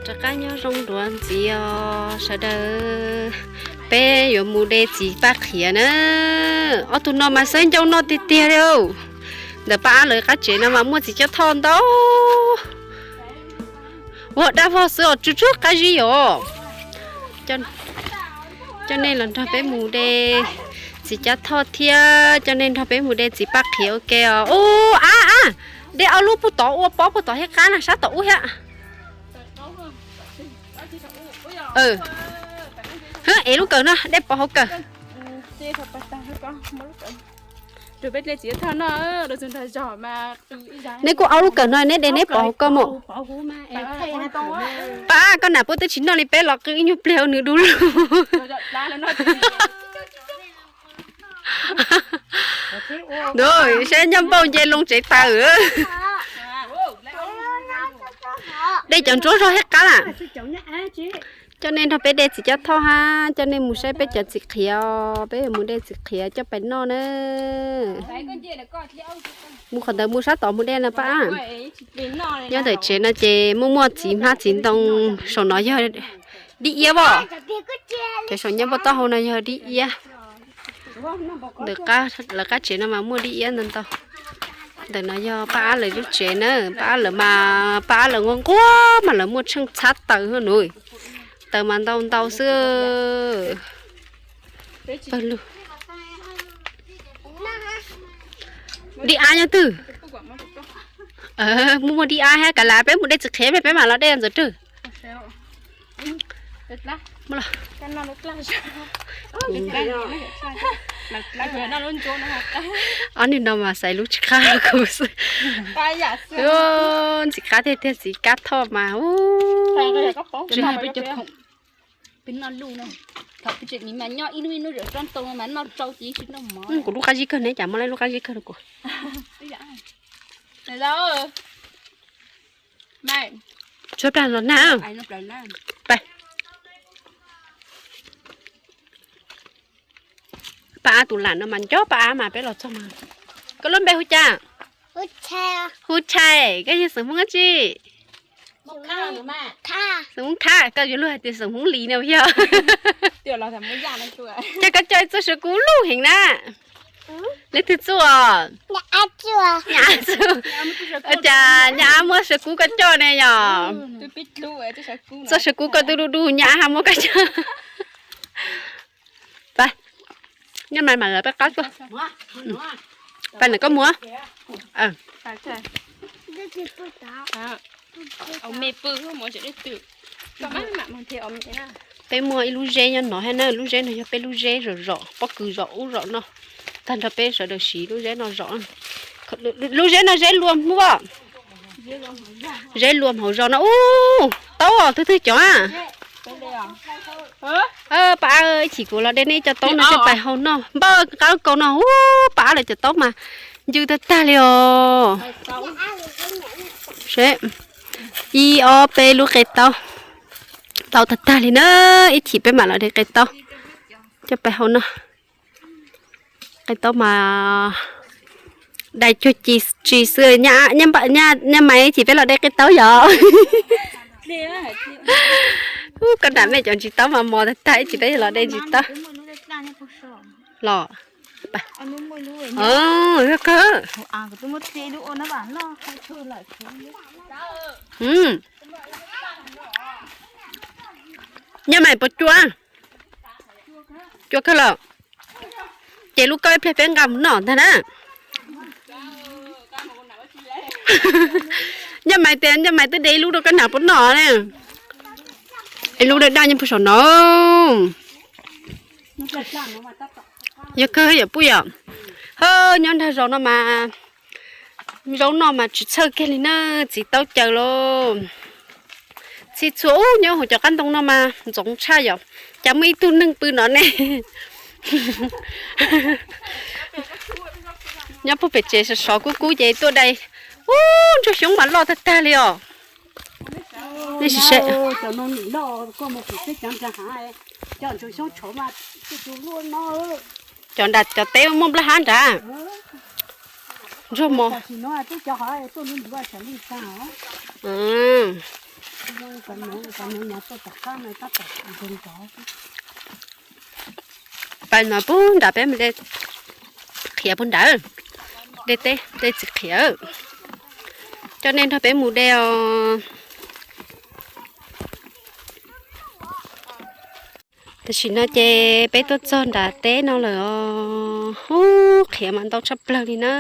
Rov qab nyob zoo dua ntxiv os sawv daws, peb yuav mus de txiv paj qhiav na. Ob tug no mas xeeb ncauj noj tiag tiag li. Ntawm Paj Ab lawv qab tsev no mas muaj txiv cab thoj ntau. Ua dab vog xwb os, tsw tsw qab zib os. Coj nej los nrog peb mus de txiv cab thoj thiab coj nej nrog peb mus de txiv paj qhiav ua ke os. Ub, ab ab, de ob lub puag tod ua pob puag tod thiab qab na, sab tom ub thiab. Hwb, ev lub kawm no, de pov hauv kawm. Nej kuj ob lub kawm no neb de neb pov hauv kawm mus. Pab, koj nam puab twb tsis noj li peb los qw ib nyuag pliag ua nws du lug. Saib Nyob Npauj nce loo tsev taws. De cov ntsuab zog thiab qab lawm. Coj nej nrog peb de txiv cab thoj hab coj nej mus saib peb cov txiv qhiav, peb yuav mus de txiv qhiav coj pais noj na. Mus qhov ntawd mus sab tod mus de no Pab. Nyob ntawm tsev no ces muaj muaj txiv hmab txiv ntoo, saum no yog dib iab as. Cov saum nyob npaj taub hau no yog dib iab. Ntawm lawv qab tsev no mas muaj dib iab ntau ntau. Ntawm no yog Paj Ab lawv lub tsev na, Paj Ab lawv mas Paj Ab lawv nquag nquag mas lawv muaj tsheej txhab taws no. Taws mas ntau ntau xwb. Dib ab nyob twg? Muaj muaj dib ab hab, kav liam peb mus de txiv qhiav peb mam los de ntxawm twg. Ob niag no mas xaiv lub tsis qab kuv xwb. Ntxim qab tiag tiag txiv cab thoj mas. Kuv lub qab zib kawg ne, cas muaj lub qab zib kawg rau kuv. Tshuav plag los nag. Paj Ab tus lam no mas nco Paj Ab mas peb los txog mas. Koj lub npe hu cas? Hu Tshais. Koj yog xeem Hmoob dab tsi? Xeem Hmoob Thab, koj yuav luag hais tias xeem Hmoob Lis no yog. Ces koj coj txuj saw kub lug heev na. Leej twg txuj os? Nyab Ab txuj. Cas Nyab Ab muab saw kub koj coj ne yog? Txuj saw kub koj twb du du, Nyab Ab ho muab koj coj. Pab, Nyab Mais mam lawv peb qab tuaj. Pab, ntawm koj mus. Peb muaj ib lub zeb nyob no thiab na, lub zeb no yog peb lub zeb zom zom pob kws zom ub zom no, tag nrho peb sawv daws siv lub zeb no zom. Lub zeb no zeb luag hmoob. Zeb luag hauv zos no ub, taub os, twg twg cov a. Pab, ib chim kuv los de nej cov taub no coj pais hau noj, npaj qab kaus no ub, Pab lawv cov taub mas ncw tag tag li os. Seb, ib ob peb lub qe taub, tau tag tag li na, ib chim peb mam los de qe taub coj pais hau noj. Qe taub mas dai cuag ci tsis xwb. Nyab Mais, ib chim peb los de qe taub yom. Koj nram mej cov ntsis taub mas mos tag tag, ib chim peb los de ntsis taub. Los, yog kawg. Nyab Mais puas cua? Cua kawg los. Ces lub koj ib pliag peb nqa mus noj ntag na. Nyab Mais tias Nyab Mais twb de ib lub rau koj nram puab noj ne. Ib lub daj daj nyob puag saum no. Yog kawg yom puj yom. Hawb, nyob nrag zos no mas zaub noj mas tsis txhawj kiag li na, txiv taub caws lauj. Txhij txhua ub nyob hauv cov qab ntoo no mas ntxoov tshaj yom. Cas muaj ib tug neeg pw no ne. Nyob puag pem tsev sov sov kub kub ces tuaj dai. Ub, ntsuag xyoob mas loj tag tag li os. Nej sim saib. Cov nram cov teb muaj nplaj hab nrad. Ntsuag mos. Pais no puag nram peb mus de qhiav puag nrad, de teb de txiv qhiav. Coj nej nrog peb mus de os. Tam sim no ces peb tuaj txog nram teb no lawm os. Hub, qhiav mas ntau tshaj plaws li na.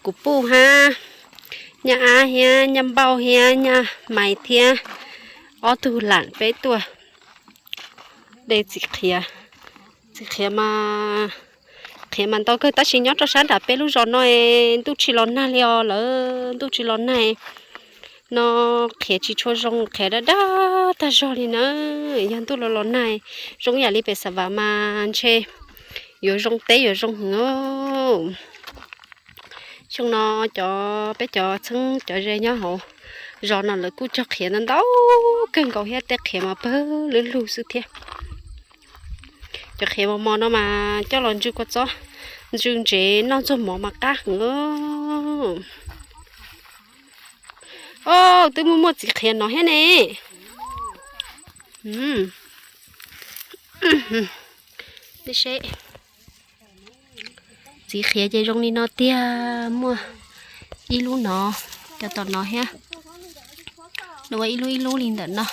Kuv puj hab nyaj ab thiab nyaj npauj thiab nyaj mais thiab ob tug lam peb tuaj de txiv qhiav. Txiv qhiav mas, qhiav mas ntau kawg tab sis nyob rau sab nram peb lub zos no ntuj tsis los nag li os lawm, ntuj tsis los nag no qhiav tsis tshua zoo, qhiav daj daj tag zog li na. Yog ntuj los los nag zoo yam li pem Xav Vam mas ntshe yuav zoo teb yuav zoo heev. Xyoo no cov, peb cov txheeb cov ze nyob hauv zos no lawv kuj cog qhiav ntau ntau kawg nkaus thiab, tej qhiav mas pawg lug lug xwb thiab. Cov qhiav mos mos no mas coj los ntsw kua txob, ntsw ntsev noj txuag mov mas qab heev. Os, twb muaj muaj txiv qhiav no thiab ne. Txiv qhiav ces zoo li no tiag, muaj ib lub no, cov tom no thiab, ua ib lub ib lub li ntawm no.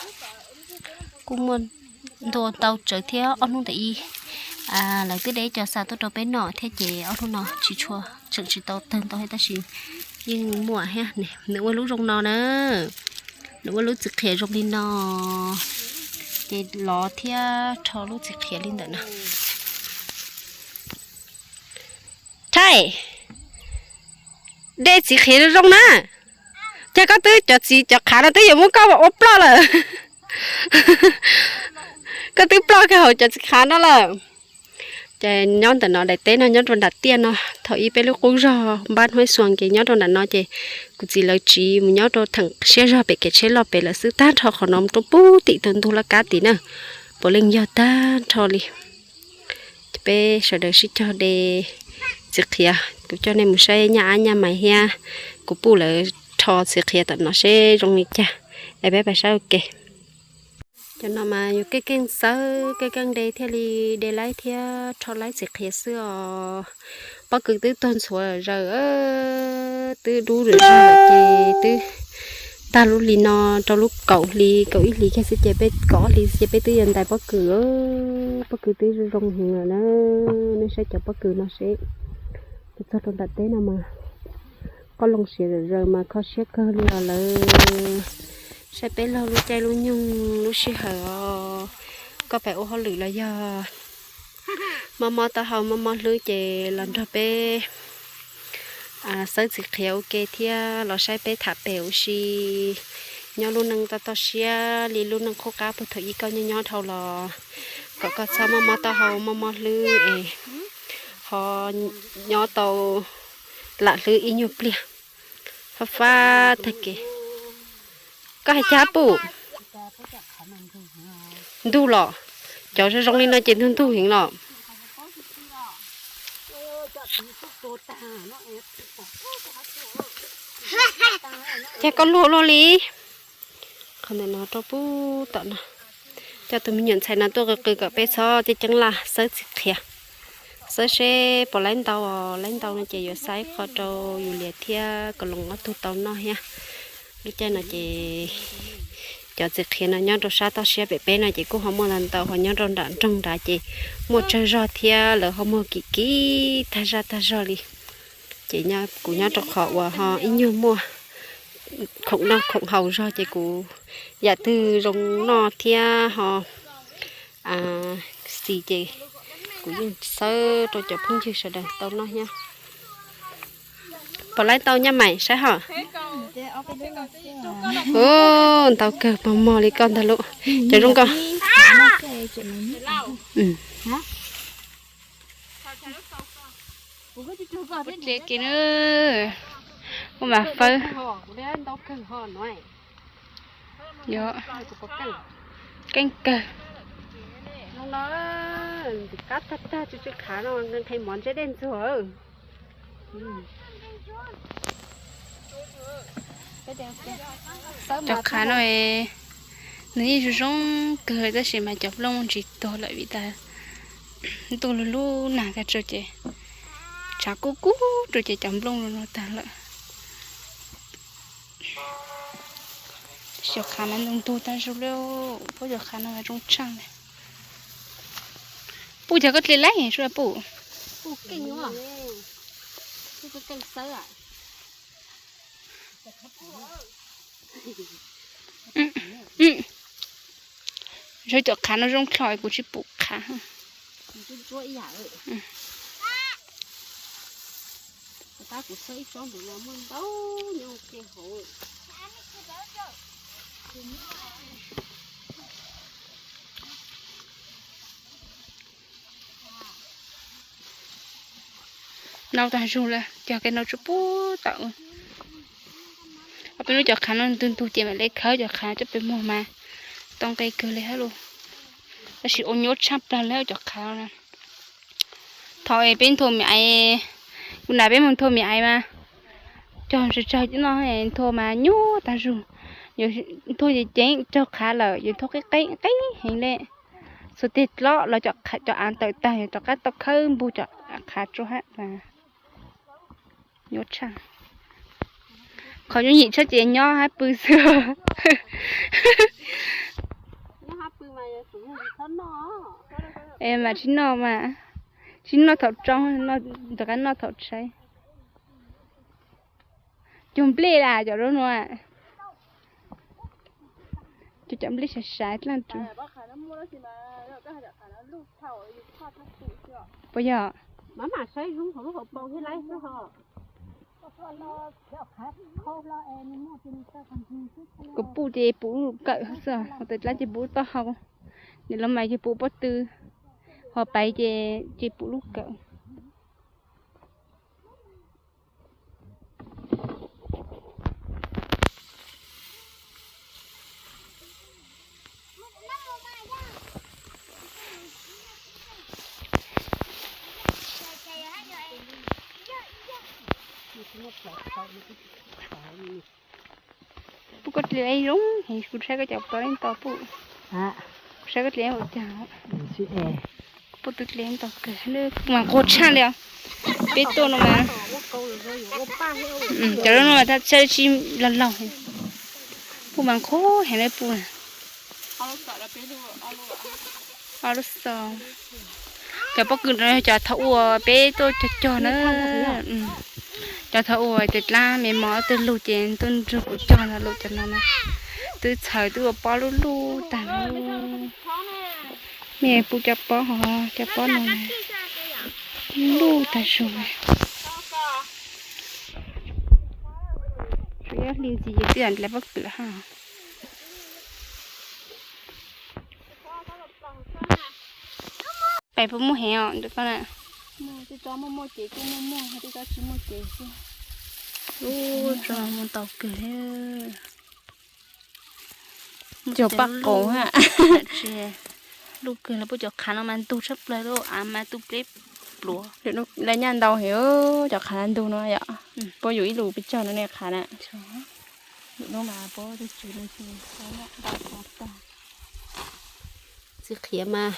Kuj muaj ntua ntau tsawv thiab, ob hnub ntawm ib lawv twb de cov xa tuaj rau peb noj thiab ces ob hnub no tsis tshua, tseem tsis tau tawg ntau thiab tab sis yeej muaj thiab. Nws ua lub zoo no na, nws ua lub txiv qhiav zoo li no, ces lov thiab rho lub txiv qhiav li ntawm no. Thaij, de txiv qhiav zoo na. Ces koj twb cov txiv cov qhav no twb yuav muab koj ua ploj lawm. Koj twb ploj kiag hauv cov txiv qhav no lawm. Ces nyob ntawm no daim teb no nyob rau nram tiaj no, thaum ub peb lub qub zos npab Hnub Xuas ces nyob rau nram no ces kuv txiv lawv tsiv mus nyob rau theem siab zog pem kev tsheb loj pem lawm xwb, tag nrho qhov no mus rau puag tim tus ntug laj kab tid na. Puav leej yog tag nrho li. Ces peb sawv daws sib cog de txiv qhiav, kuv coj nej mus saib nyaj ab nyaj mais thiab kuv puj lawv rho txiv qhiav tom no seb zoo li cas. Es peb pais saib ua ke. Cov no mas yus keej keej xawb keej keej de thiaj li de laib thiab rho laib txiv qhiav xwb os. Pob kws twb tuag ntxhuav zaws, twb dub zaws zaws lawm ces twb tag lub hli no rau lub kaum hli kaum ib hlis kiag xwb ces peb, kaum ob hlis ces peb twb yuav ntais pob kws. Pob kws twb zoo zoo heev lawm na. Nej saib cov pob kws no seb. Ces txog rau nram teb no mas qoj loo siav zom zaws mas kho siab kawg li os lawm. Saib peb laug lub caij lub nyoog lub sij hawm os, koj pais ua hauj lwm los yog mob mob taub hau mob mob hlwb ces los nrog peb xawb txiv qhiav ua ke thiab los saib peb tham pem ua si. Nyob lub neej toj toj siab li lub neej qub qab puag thaum ub koj nyob nyob dhau los kom koj txhob mob mob taub hau mob mob hlwb es ho nyob tau lam hlwb ib nyuag pliag. Fab fab tag kev. Koj hais cas puj? Ntug los? Cov zoo zoo li no ces ntug ntug heev los. Cas koj luag luaj li? Qhov ntawm no rau puag tom no. Coj tus me nyuam ntxhais no tuaj qw qw kom peb txhob ceeb ceeb laj xawb txiv qhiav. Xawb seb puas laib ntau os, laib ntau no ces yuav xa ib qho rau yus liam thiab kom loos ob tug tau noj thiab. Lub caij no ces cov txiv qhiav no nyob rau sab toj siab pem peb no ces kuj ho muaj ntau ntau, ho nyob rau nram nroog nrad ces muaj tsawg zog thiab lawv ho muag kim kim tag zaj tag zog li. Ces kuv nyob rau qhov uas ho ib nyuag muaj khoom noj khoom haus zog ces kuv yam twg zoo noj thiab ho xis ces kuv yeej xawb rau cov phooj ywg sawv daws tau noj thiab. Puas laib tau nyaj mais saib ho? Ntau kawg mos mos li koj ntag lauj. Cov zoo nkauj. Ua tsev kiag na. Ua mas fawb. Yog keeb kawg. Qab tag tag tsw tsw qhav no nqhis mov ntseb dej ntxuag. Cov qhav no nws yeej zoo zoo kawg tab sis mas cov nplooj ntsis tuag lawm vim tas ntuj lug lub nag tag tso ces tshav kub kub rau ces cov nplooj no tag lawm. Cov qhav mas ntug ntug tag zog li, puab cov qhav no mas zoo tshaj li. Puj, cov koj dle laib sua puj. Cov qhav no zoo dlhau kuv tsis pum qhav. Nau tag zug lawm, cog kev nau tsuas puag tom. Ob peb lub cov qhav no ntug ntug ces mam le khawb cov qhav coj pem muag mas tau nqe kawg li hab lauj. Tab sis ua nyuaj tshaj plawg li cov qhav no. Thaum es peb nthua me aiv, kuv nam peb mus nthua me aiv mas cog tsawg tsawg no nthua mas nyuaj tag zug. Nthua ces ceev raug qhav lawm, yus nthua qeeb qeeb qeeb heev li. Xuas tes dlob los cov av tawm tag yus rov qab tau khawb npug cov qhav rua hab. Nyuaj tshaj. Qhov nyuaj yim tshaj ces nyob hab pw xwb. Mas tsis noj mas, tsis noj thaum tsau, rov qab noj thaum tshaib. Cog nplej las cov zoo no. Cov, cov nplej saiv saiv dlaaj rua. Puas yog? Kuv pum ces pum lub kawm xwb, ho tes dlaab ces pum lub taub hau, nim los mas ces pum pob tw, ho paiv ces, ces pum lub kawm. Puj, koj dle zoo heev, kuv saib koj cov plaub ntau puj. Kuv saib koj dle ua cas. Puj, twb dle ntau kawg, mas nqhuav tshaj li os. Peb tuaj no mas, cov no mas tab tsis laug laug. Puj mas nqhuav heev li puj na. Ob lub xo. Cov pob kws no cov thaum ub peb tuaj cog cog na. Cov thaum ub tes dlaab me mos ob tug lug ces tuaj nrug kuv cog no lug cov no na. Twb txhaws twb ua pob lub lub tag lawm. Mej pum cov pob hov, cov pob no lub tag zug. Tsuas yog hli ntxiv ces twb nrhiav pob kws lawm hab. Pais puas muaj heev os ntawm koj na? Lub tso muaj ntau kawg li. Cog paj qaum ha. Lub kawg li, puab cov qhav no mas ntug tshaj plaws li, av mas tu pleb pluav. Lawv nyaj ntau heev, cov qhav ntug no yom. Puab yug ib lus peb caug no nej qhav na. Txiv qhiav mas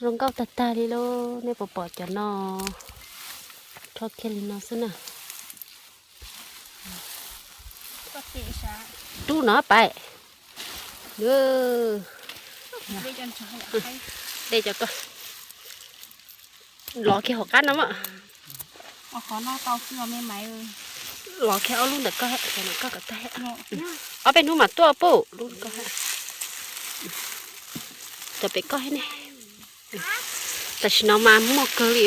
zoo nkauj tag tag li lauj, nej puas pom cov no rho kiag li no xwb na. Rub no pais. De cov ko, lov kiag hauv qab no mas. Lov kiag ob lub ntawm ko, ob peb hnub mas tuaj puj lub ko. Cov pem ko ne. Tam sim no mas muaj kawg li,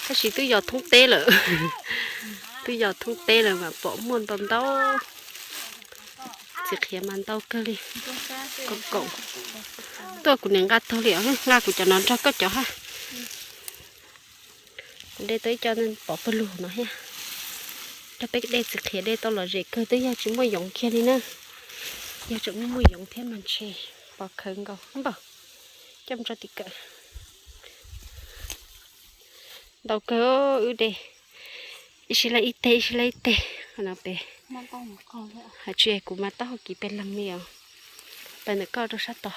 tab sis twb yog thoob teb lawm. Twb yog thoob teb lawm mas pom muaj ntau ntau. Txiv qhiav mas ntau kawg li. Ko kaum. Tuaj kuv niam nqa taug li os, nqa kuv cov no nrog koj cov hab. Kuv de tau ib co pov pawg lug no thiab. Coj peb de txiv qhiav de tau lom zem kawg, twb yog tsis muaj yoov kiag li na. Yog tseem muaj muaj yoov thiab mas ntshe pov khawv nkaus npaum. Coj mus tso tim kawm. Ntau kawg, wb de ib sib laij ib teg, ib sib laij ib teg no pem. Hais tsis kuv mas taub hau kiv pes leeg li os. Pes ntawm koj rau sab tod.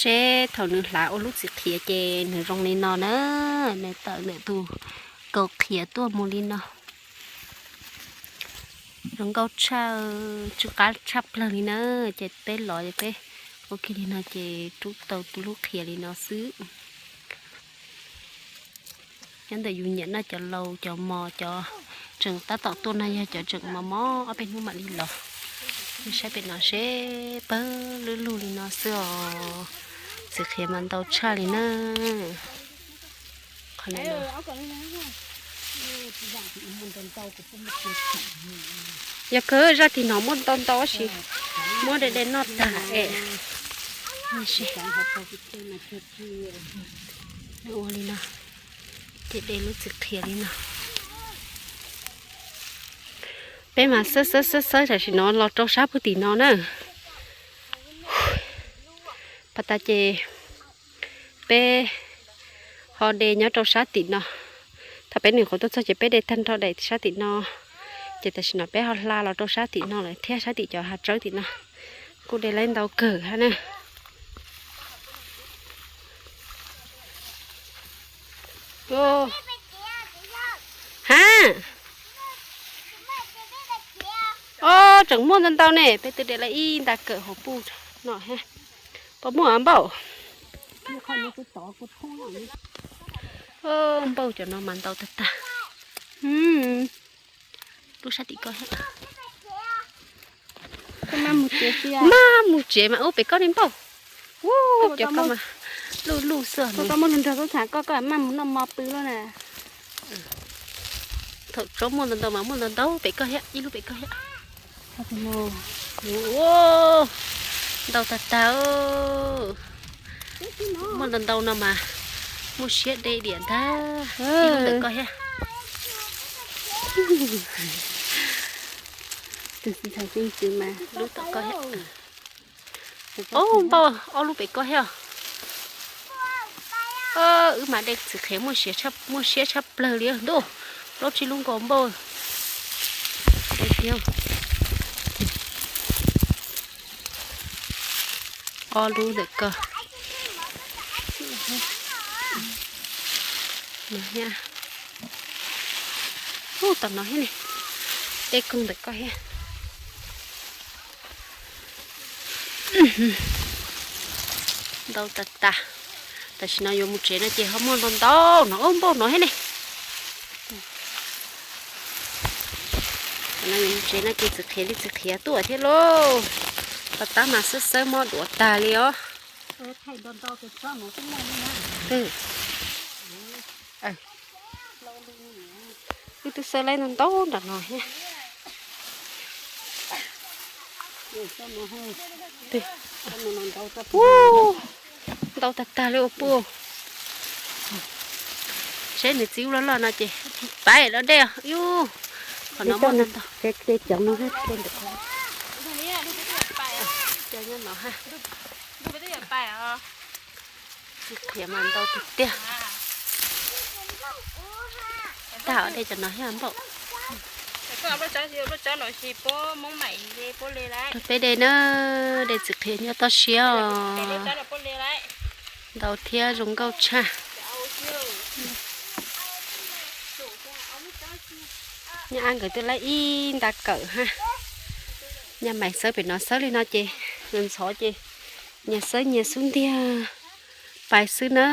Seb thaum nws hlav ua lub txiv qhiav ces nws zoo li no na. Nws tawm ntawm tus kaus qhiav tuaj mus li no. Zoo nkauj tshaj, tsw qab tshaj plaws li na. Ces peb los ces peb ua kiag li no ces rub tau tus lub qhiav li no xwb. Nyob ntawm yus nyiam noj cov laus cov mos cov tseem tab tom tuaj no yog cov tseem mos mos ob peb hnub mam li los. Nej saib pem no seb pawg lub lug li no xwb os. Txiv qhiav mas ntau tshaj li na. Yog kawg zaj tim no muaj ntau ntau tab sis muab de de noj tag es. Ua li no, ces de lub txiv qhiav li no. Peb mas xawb xawb xawb xawb tam sim no los rau sab puag tim no na. Pas tas ces peb ho de nyob rau sab tim no. Thaum peb nws qhuav tuaj txog ces peb de tag nrho daim sab tim no. Ces tam sim no peb ho hla los rau sab tim no lawm thiab sab tim cov hav tsawb tim no. Kuj de laib ntau kawg hab na. Ha, o, tseem muaj ntau ntau ne, peb twb de laib ib nta kawm hauv puj no. Puas muaj npaum? Npaum cov no mas ntau tag tag. Lub sab tim ko thiab. Maj mus tsev mas ub pem koj li npaum. Cov ko mas luj luj xwb. Koj muaj nrog tub tham koj, koj maj mus noj mov pw lawm na. Thaum tsob muaj ntau ntau mas muaj ntau ntau pem koj thiab, ib lub pem koj thiab. Ntau tag tag. Muaj ntau ntau no mas muaj siab de diam ntag. Ib lub ntawm koj thiab. Lub tom koj thiab. Ob npaum, ob lub pem koj thiab. Wb mas de txiv qhiav muaj siab tshaj plaws li ntuj. Plaub tsib lub nkaus npaum. Ob lub ntawm ko. Ub, tom no thiab ne. Dej koog ntawm ko thiab. Ntau tas tas. Tam sim no yuav mus tsev no ces ho muaj ntau ntau no, ub, npaum no thiab ne. Tam no yuav mus tsev no ces txiv qhiav li txiv qhiav tuaj thiab lauj. Paj tab mas xawb xawb mob duav tag li os. Wb twb xawb laib ntau ntau nram no thiab. Ntau tag tag li ua puj. Seb nws txiv ub loj loj no ces pab dab dej. Qhov no muaj ntau ntau. Qhiav mas ntau tiag tiag. Tag de cov no thiab npaum. Peb de na, de txiv qhiav nyob toj siab os. Ntau thiab zoo nkauj tshaj. Nyab Ab nkawd twb laib ib nta kawm hab. Nyab Maiv xawb pem no xawb li no ces ntxhov ces nyias xawb nyias xub ntiag pais xwb na.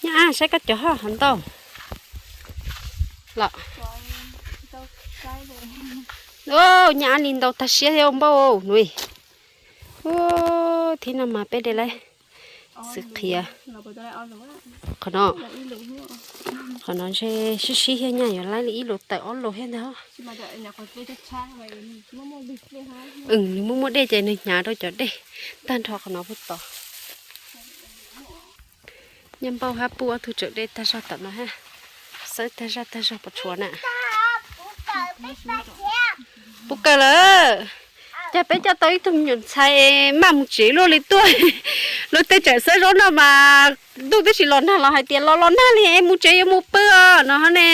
Nyab Ab saib koj cov hov ntau los. Nyab Ab li ntau tag siab thiab npaum no. Thib no mas peb de laib txiv qhiav. Qhov no, qhov no ntshe sib sib thiab nyaj yuav laib li ib lus tawm ob lus thiab ntag. Nws muaj muaj dej ces nws hnyav rau cov dej tag nrho qhov no puag tod. Nyab Npauj hab Puj ob tug tseem de tag zog tom no hab, xawb tag zaj tag zog puas tshuav na. Puv kawg lawm. Cas peb coj tau ib tug me nyuam ntxhais maj mus tsev luaj li tuaj. Luag tej tseem xawb zaub noj mas ntuj twb tsis los nag los hais tias los los nag li es mus tsev yuav mus pw os no ne.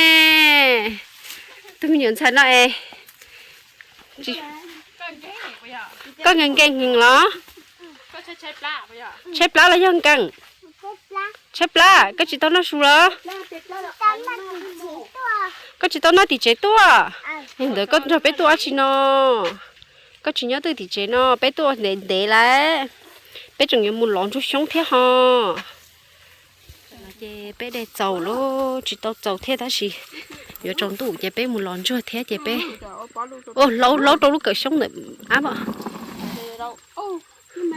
Tus me nyuam ntxhais no es koj nkees nkees los? Tshaib plab los yog nkees? Tshaib plab, koj tsis tau noj su los? Koj tsis tau noj tim tsev tuaj? Ntawd koj nrog peb tuaj dab tsi no? Koj tsis nyob twj tim tsev no, peb tuaj ntev ntev lawm. Peb tseem yuav mus lov ntsuag xyoob thiab ho. Ces peb de txaus lawm, tsis tau txaus thiab tab sis yuav tsaus ntuj ces peb mus lov ntsuag thiab ces peb ua hlaub hlaub rau lub kawm xyoob ntawm ab.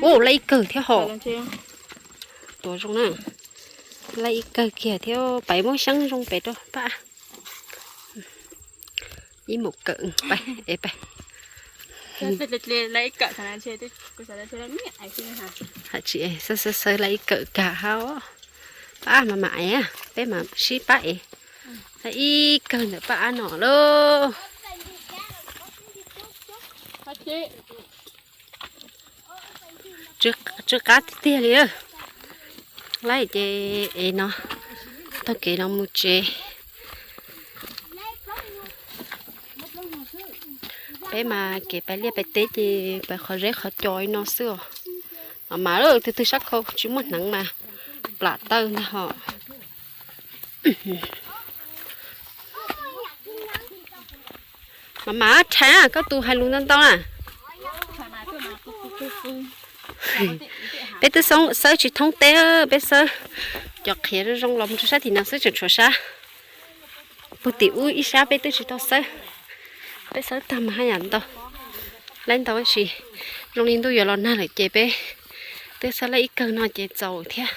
Ua laj ib kawg thiab ho. Tuav zoo na. Laj ib kawg kiag thiab, pais muab xyoob zoo pem rau pab. Ib mus kawm pais es pais. Hais tsis xawb xawb laj ib kawm kag hab. Pab mas mam es, peb mam sib pab es. Laj ib kawg ntawm pab ab no lauj. Tsw qab tiag tiag li. Laib ces es no taug kev no mus tsev. Peb mas kev pais liaj pais teb ces pais qhov zeb qhov cos no xwb os. Mas twg twg sab khau tsis muaj hneev mas plam tawg ntag ho. Mas mas rhais, koj tus hais lus ntau ntau na. Peb twb xawb tsis thoob teb, peb xawb cov qhiav zoo zoo los mus rau sab tim no xwb tseem tshuav sab puag tim ub ib sab peb twb tsis tau xawb. Peb xawb tag mas haj yam ntau, laib ntau tab sis zoo li ntuj yuav los nag lawm ces peb twb xawb laib ib kawg no ces txaus thiab.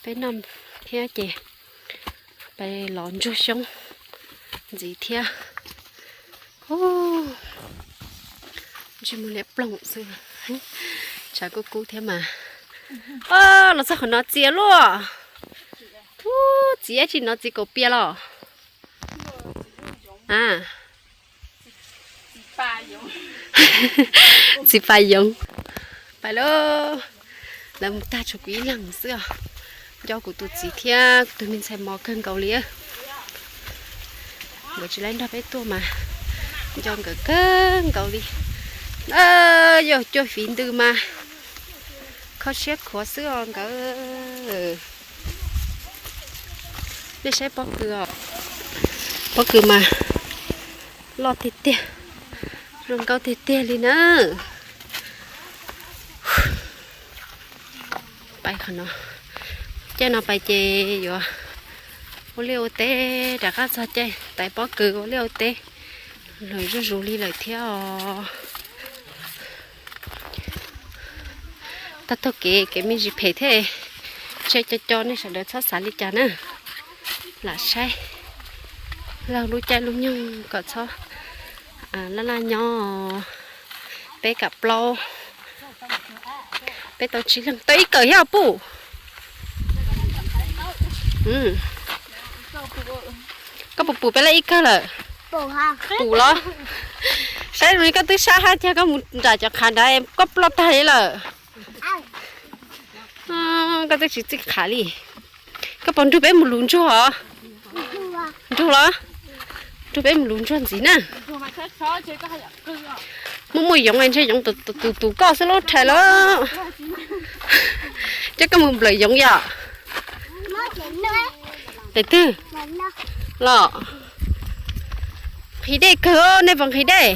Peb noj thiab ces peb los ntsuag xyoob ntxiv thiab. Ntsej muag liab ploog xwb, tshav kub kub thiab mas. Los txog qhov no txias luaj. Ub, txiv dab tsi no, txiv kaum pias los? A, txiv pas yoov. Pais lauj. Lawv mus tag tshuav kuv ib leeg xwb os. Nco kuv tus txiv thiab kuv tus me ntxhais mos kawg nkaus li. Nkawd tsis laib nrog peb tuaj mas nco nkawd kawg nkaus li. Yog cuag fiv ntws mas kho siab khuav xwb os nkawd. Nej saib pob kws os. Pob kws mas loj tiag tiag, zoo nkauj tiag tiag li na. Pais qhov no, caij no pais ces yuav ua liaj ua teb, rov qab txog caij tais pob kws ua liaj ua teb lawm zuj zus li lawm thiab os. Tag taug kev, kev me ntsis phem thiab, ntshe co co nej sawv daws txhob xav li cas na. Lam saib laug lub caij lub nyoog kom txhob laj laj nyob. Peb kaum plaub, peb tau tsib leeg, tau ib kawm thiab puj. Koj puas pum peb laj ib kawg lawm? Pum los? Saib zoo li koj twb sab hab, cas koj mus nram cov qhav nrad koj ploj tag li lawm. Koj twb tsis txij qhav li. Koj puas nrug peb mus luv ntsuag os? Nrug los? Nrug peb mus luv ntsuag ntxiv na. Muaj muaj yoov ntshe yoov tus tus koj xwb lub rhais los. Coj koj mus nplawm yoov yom. Tes twg los? Nqhis dej kawg, nej puas nqhis dej?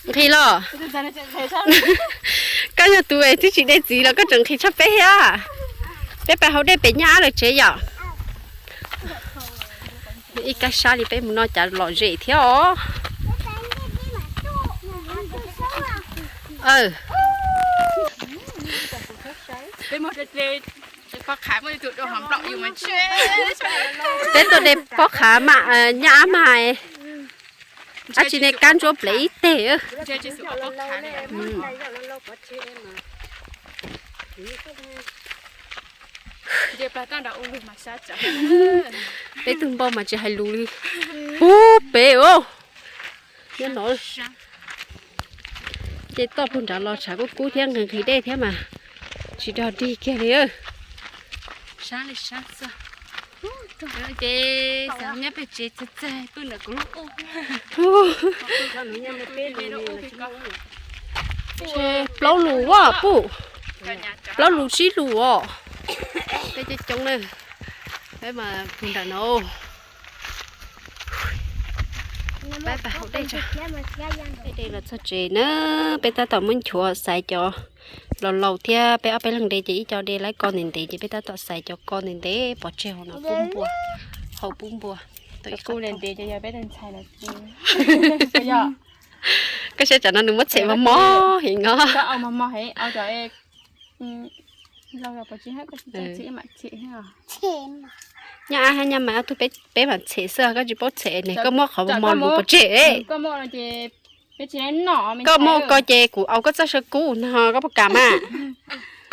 Nqhis los? Koj yog tus es twb tsis de txiv los koj tseem nqhis tshaj peb thiab. Peb pais haus dej pem Nyab Ab lawv tsev yom. Ib kab sab li peb mus no cas lom zem thiab os. Peb tuaj de pob qhav mas Nyab Ab mas, ab tsi ne kab ntsuab plev ib teg. Peb tug npau mas tsis hais lus li. Pub pem os. Nyob no, Ces toj puag nrad los tshav kub kub thiab nqhis nqhis dej thiab mas tsis rog dig kiag li. Sab li sab xwb. Ces xav nyob pem tsev txag txag pw ntawm kuv lub ub. Plaub lus as puj, plaub lus tsib lus os. Peb coob coob na, peb mas pw nram no. Peb pas haus dej tso. Peb de los txog tsev na, peb tab tom muab nchuav xaiv cov laus laus thiab peb ob peb leeg de ces ib co de lawv ko ntev ntev ces peb tab tom xaiv cov ko ntev ntev pov tseg hauv no pub npua, hau pub npua. Koj saib tsam no nws muab txhem mos mos heev os. Nyab Ab hab Nyab Mais ob tug peb mam txhem xwb, koj tsis paub txhem ne, koj muab qhov mos mos lus pov tseg. Koj muab ko ces kuv au koj txoj saw kub no, koj puas kam mas?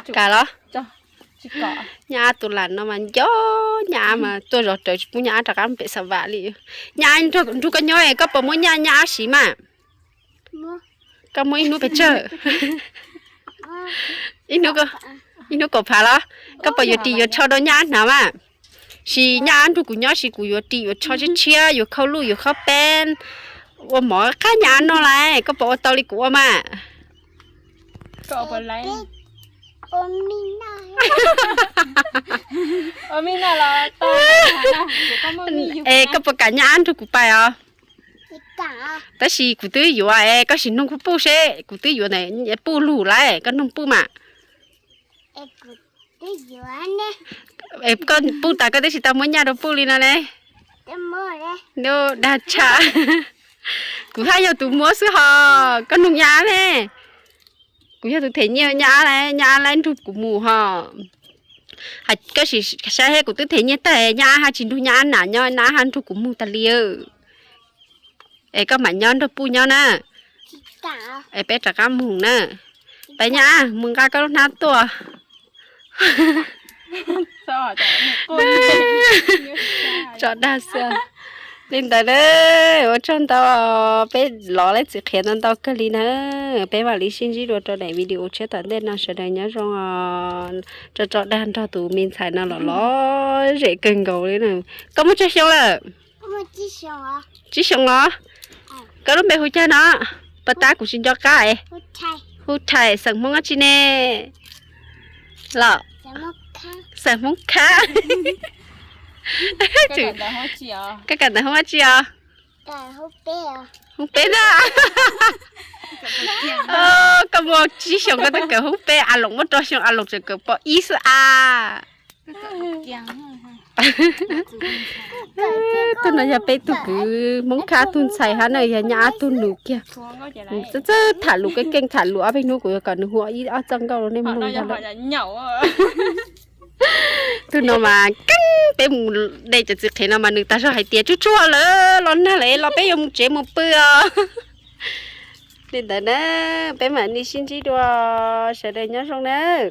Kam los? Nyab Ab tus lam no mas nco, Nyab Ab mas tuaj zov rawv tsis pub Nyab Ab rov qab pem Xav Vam li. Nyab Ab nrug koj nyob, koj puas muab Nyab, Nyab Ab siv mas? Koj muab ib hnub pes tsawg? Ib hnub kaum phav los? Koj puas yuav ris yuav tsho rau Nyab Ab hnav mas? Sis Nyab Ab nrug kuv nyob sis kuv yuav ris yuav tsho tshiab tshiab, yuav khau luj yuav khob peb, ua mov qab Nyab Ab noj lawm, koj puas ua tau li kuv ua mas? Es koj puas kam Nyab Ab nrug kuv pais os? Tab sis kuv twb yuav es koj sim noog kuv puj seb, kuv twb yuav ntawm puj lug lawm, koj noog puj mas. Koj puj tas koj twb tsis tau muab nyaj rau puj li no ne. Dag tshaj. Kuv haj yog tus muab xwb hos, koj noog Nyab Ab ne. Kuv yog tus them nyiaj Nyab Ab, Nyab Ab lawv nrug kuv mus hos. Koj sim saib seb kuv twb them nyiaj tag Nyab Ab haj tsis nrug Nyab Ab nam nyob, Nyab Ab haj nrug kuv mus tas li. Es koj mam nyob nrog puj nyob na. Es peb rov qab mus na. Peb Nyab Ab mus nqa koj lub hnab tuaj. Tso dag xwb. Li ntawd na, ua tsaug ntau, peb lov lawv txiv qhiav ntau ntau kawg li na. Peb mam li sib ntsib dua rau daim video tshiab tom ntej no, sawv daws nyob zoo os. Tso tso dag nrog tus me ntxhais no los lom zem kawg nkaus li na. Koj muaj tsawg xyoo lawm? Tsib xyoo os. Koj lub npe hu caag no? Puag ta kuv tsis nco qab es. Hu Thais, xeem Hmoob dab tsi ne? Los? Xeem Hmoob Khab. Koj kawm ntawv Hmoob dab tsi os? Hmoob peb ntag. Koj muaj tsib xyoo koj twb kawm Hmoob peb, A Loos muaj rau xyoo A Loos tseem kawm pos ib xwb a. Tug no yog peb tug kwv Hmoob Khab tug ntxhais hab na, yog Nyab Ab tug nus kiag. Txawj txawj tham lus, keej keej tham lus, ob peb hnub kuv yuav kom nws hu ib ob txoj nkauj rau nej mloog ntag. Tug no mas keej, peb mus de cov txiv qhiav no mas nws tas zog hais tias tsuag tsuag lawm los nag lawm los peb yuav mus tsev mus pw os. Li ntawd na, peb mam li sib ntsib dua, sawv daws nyob zoo nawb.